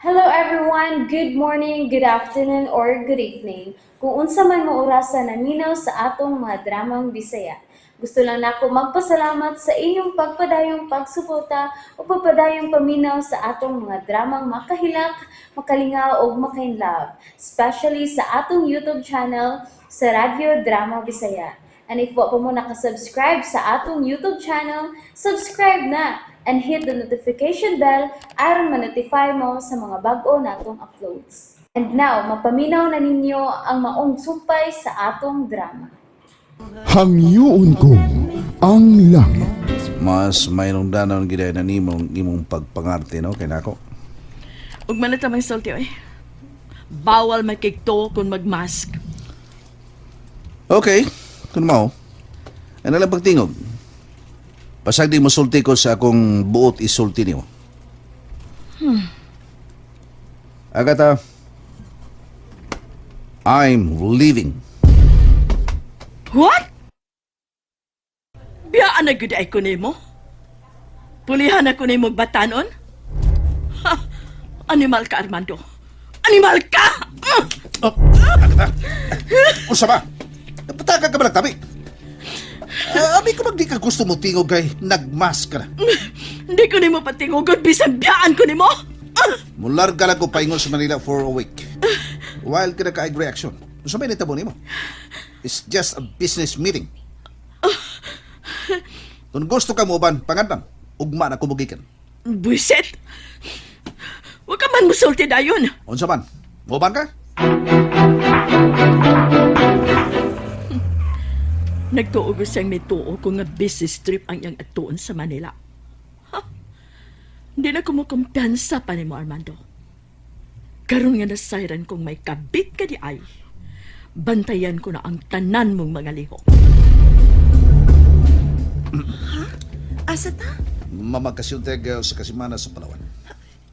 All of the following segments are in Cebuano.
Hello everyone! Good morning, good afternoon, or good evening. Kung unsa man mo orasa naminaw sa atong mga dramang Bisaya. Gusto lang nako magpasalamat sa inyong pagpadayong pagsuporta o pagpadayong paminaw sa atong mga dramang makahilak, makalingaw ug makainlove, especially sa atong YouTube channel sa Radyo Drama Bisaya. And if wa pa mo nakasubscribe sa atong YouTube channel, subscribe na and hit the notification bell aron ma-notify mo sa mga bag-o natong uploads. And now, mapaminaw na ninyo ang maong sumpay sa atong drama. Hangyoon ko ang langit. Mas mayroong danon gid na nimong imong pagpangarte, no, kay nako. Ug man na tamang sulti oy. Bawal makigto kung magmask. Okay, kun mao. Ano lang pagtingog? Pasag di mo sulti ko sa akong buot isulti nimo. Agata, I'm leaving. What? Biyaan na gud ay ko nimo. Pulihan ako nimo batanon. Ha! Animal ka, Armando. Animal ka! Oh, Agata. Unsa ba? Napataka ka ba nagtabi? Abi ko magdi ka gusto mo tingog kay nagmask ka na. Hindi ko nimo patingugon bisan biyaan ko nimo. Mularga lang ko paingon sa Manila for a week. Wild ka na kaig reaction. Unsa may nitabo nimo? It's just a business meeting. Kung gusto ka mo uban, pangandam. Ugma na kumugikan. Buisit. Huwag ka man musulti dayon. Unsa man? Muban ka? Nagtuo ko siyang mituo ko nga business trip ang iyang atuon sa Manila. Ha? Hindi na kumukumpiyansa pa ni mo, Armando. Karon nga nasayran kong may kabit ka di ay. Bantayan ko na ang tanan mong mga lihok. Asa ta? Mamagkasilteg sa kasimana sa Palawan.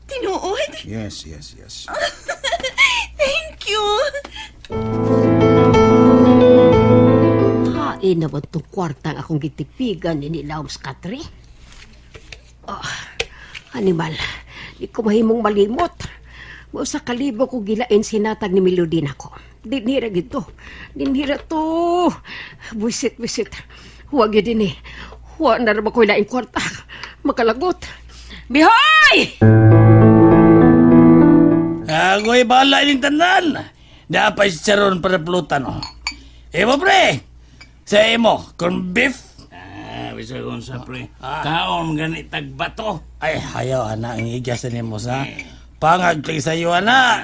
Tinuod? Yes. Thank you! Hain na ba itong kwartang akong gitipigan ni Laums Katri? Ah, animal, di ko mahimong malimot. Mausa kalibo ko gilain sinatag ni Melodin ako. Dinira gito. Dinira to. Buisit, buisit. Huwag yun din eh. Huwag na naman ko ilain kwarta. Makalagot. Bihoy! Agoy, bahala ining tanan. Dapat si Charon para pulutan, oh. Imo, pre! Sa imo, corn beef. Ah, bisa kung sa pre. Kaon gani tagbato. Ay, hayaw, ana, ang igas na nimo sa. Pangagtay sa iyo, ana.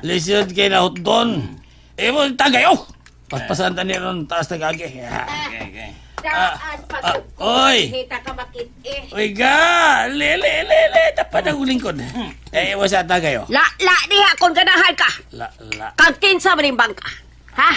Lisod kay na hotdon. Imo, tagay, oh! Paspasan ta ni ron, taas tagagi. Okay, okay. Daan Ah, oy! Kita ka makit eh. Uy, ga! Le, le, le, le! Tapat ang lingkod. Eh, imo sa tagay, oh. La, la, diha kung ganahan ka. La, la. Kang kinsa man yung bangka. Ha?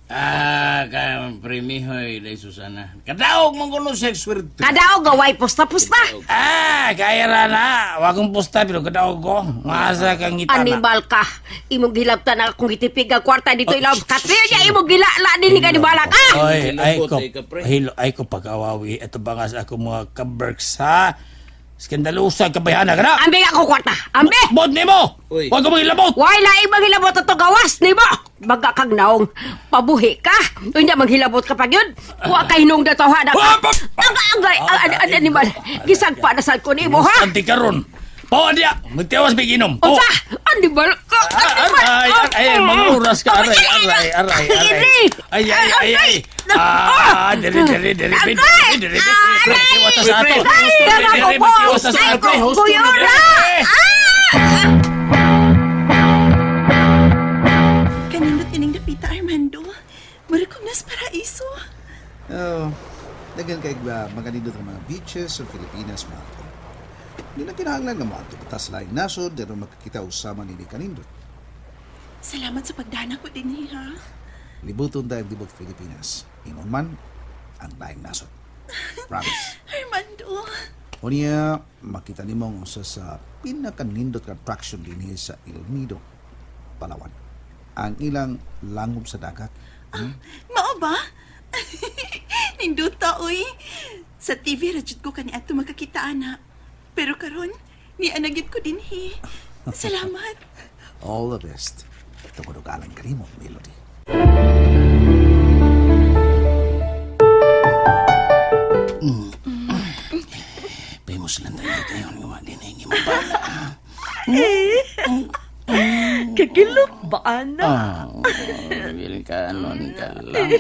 Ah, ka premihoy day Susana. Kadaog man kuno sex swerte. Kadaog nga way pusta-pusta. Ah, kaya ra na. Wa kong pusta, pero kadaog ko. Masa kang ngitana. Animal ka. Imong gilabtan ang akong gitipig ang kwarta dito ilaw. Katriyo niya imong gilala din ni animala ka. Oy, ay ko, Hilabot, eh, kapre. hilo, ay ko pag-awawi. Ito ba nga sa ako mga kaberks, ha? Skandalusa, kabayana ka na! Ambi nga akong kwarta. Ambi! Bot nimo! Uy. Huwag ko maghilabot! Way laing manghilabot ato gawas nimo. Baga kag naong pabuhi ka. Unya manghilabot ka pag yun. Wa kay hinung datohan ka. Ah, pa- Ang angay ang animal. Gisagpa na sad ko nimo ha. Anti karon. Pawa diya! Magtiwas may inom. Unsa? Animal ka. Animal. Aray, ay, mga oras ka. Aray, aray, aray, aray. Ay, ay, ay, ay. Ah, dere, dere, dere, dere, dere, dere, dere. Iwasa sa ato. Ay, Dere, magtiwas sa ato. Kuyura! Kanindot ining dapita, Armando. Mura kong nas paraiso. Oh, daghan kay maganindot ang mga beaches sa Pilipinas mga to. Hindi na kinahanglan nga moadto pa ta sa laing nasod pero makakita usama nini kanindot. Salamat sa pagdana ko din, ha? Libuton tayo ang tibok Pilipinas. Ingon man ang laing nasod. Promise. Armando. Unya, makita nimo ang usa sa pinakanindot ka attraction dinhi sa El Nido, Palawan. Ang ilang langob sa dagat. Mao ba? Ninduta, oy. Sa TV, ra jud ko kani ato makakita, ana. Pero karon, ni anagit ko din, he. Salamat. All the best. Tungod og alang kanimo, Melody. Famous lang tayo kayo nga wa din ang imong bala. Kagilok ba, ana? Ah, wil ka anon ka lang.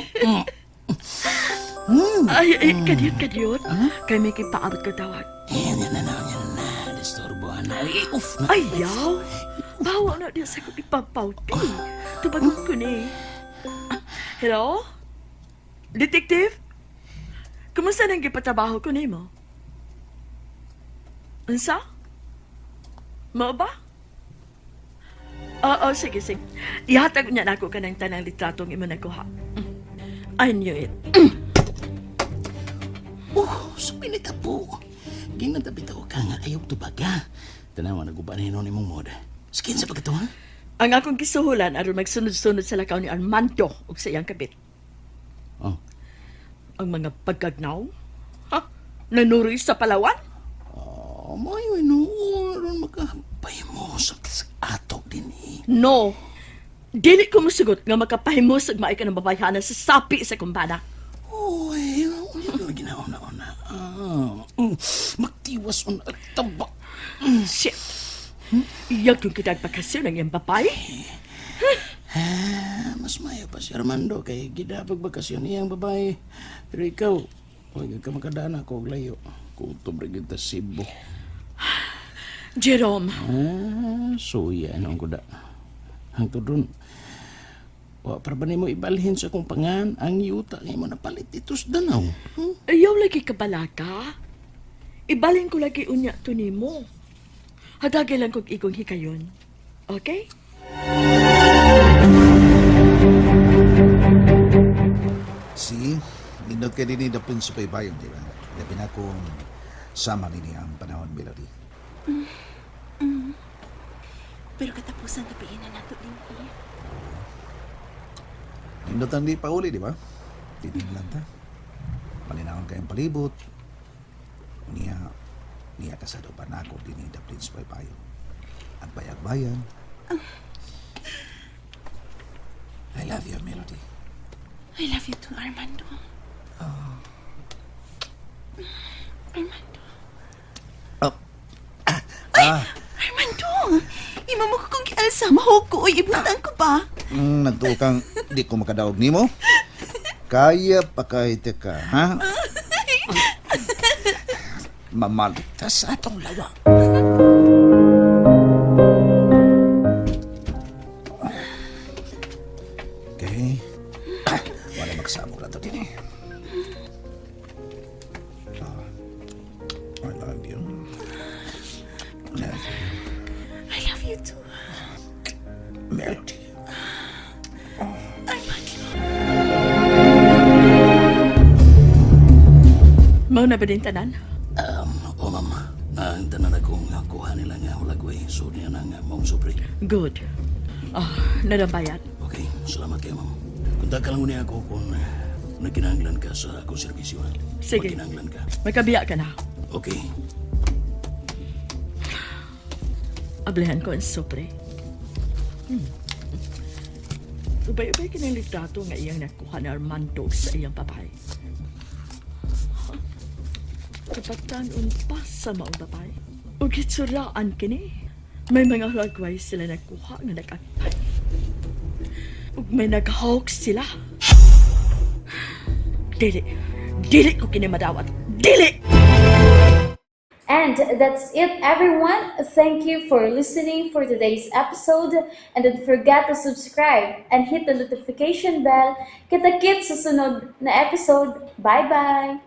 Ay, ay, kadiyot, kadiyot. Kay may kipaabot ko tawag. Eh, yan na na, yan na. Disturbo na. Ay, uff na. Ay, yaw. Bawa na diya sa kong ipapawti. Tubagon ko ni. Ah, hello? Detective? Kumusta nang gipatrabaho ko nimo? Unsa? Mao ba? Oo, sige, sige. Ihatag niya nako ka ng tanang litratong imo nakuha. I knew it. Oh, supinit po. Ginang tapitaw ka nga ayaw tubaga. Tanawa, naguba na yun imong moda. Skin sa pagkato, ha? Ang akong gisuhulan aron magsunod-sunod sa lakaw ni Armando ug sa iyang kabit. Oh. Ang mga pagkagnaw? Ha? Nanuroy sa Palawan? Oh, mayo no. Aron makapahimosok sa ato din eh. No. Dili ko musugot nga makapahimos ug maay ka ng babayhana sa sapi sa kumbana. Uy, unya na ginauna-una. Ah, magtiwas on at tabak. Shit. Iyag yung kitag bakasyon ng iyang babae. Ah, mas mayo pa si Armando kay gidapag bakasyon iyang babae. Pero ikaw, huwag ka makadana ko og layo. Kutob ra gyud ta Cebu. Jerome, Ah, suya anong kuda. Hangtod ron, wa para ba nimo ibalhin sa akong pangan ang yuta nga imo napalit dito sa Danau? Hmm? ayaw lagi ka balaka. Ibalin ko lagi unya to nimo. Hadagay lang kog igong hikayon. Okay? See, nindot kay dinhi the Prinsipe Bayon, di ba? Labi na kung sama nini ang panahon, Melody. Pero katapusan tapiin na nato din eh. Nindot ang di pa uli, di ba? Titig lang ta. Palinawon kayong palibot. Niya, niya kasado pa na ako dinhi the Prinsipe Bayon. Ang bayag-bayan. I love you, Melody. I love you too, Armando. Armando. Oh. Ay! Armando! Ima mo ko kong gialsa. Mahog ko. Uy, ibutang ko ba? Nagtuo kang di ko makadaog nimo. Kaya pa kahit ka, ha? Mamaligtas sa atong lawa. Okay. Wala magsabog na to din eh. Ah, I love you. Love you. I love you too. Melody. Armando. Mao na ba din tanan? Oh, ma'am. Ang tanan akong kuha nila nga hulagway. So niya na nga maong sobre. Good. Ah, narabayat. Okay, salamat kayo, ma'am. Kontak ka lang niya ako kung nagkinahanglan ka sa akong serbisyo. Ha? Sige. Magkinahanglan ka. Magkabiya ka na. Okay. Ablehan ko ang sobre. Ubay-ubay kining litrato nga iyang nakuha ni Armando sa iyang babae. Huh? Kapatan pa sa maong babae. Ug hitsuraan kini. May mga hulagway sila nakuha nga nag-agpay. Ug may naghawk sila. Dili. Dili ko kini madawat. Dili! And that's it, everyone. Thank you for listening for today's episode. And don't forget to subscribe and hit the notification bell. Kita-kits sa sunod na episode. Bye-bye!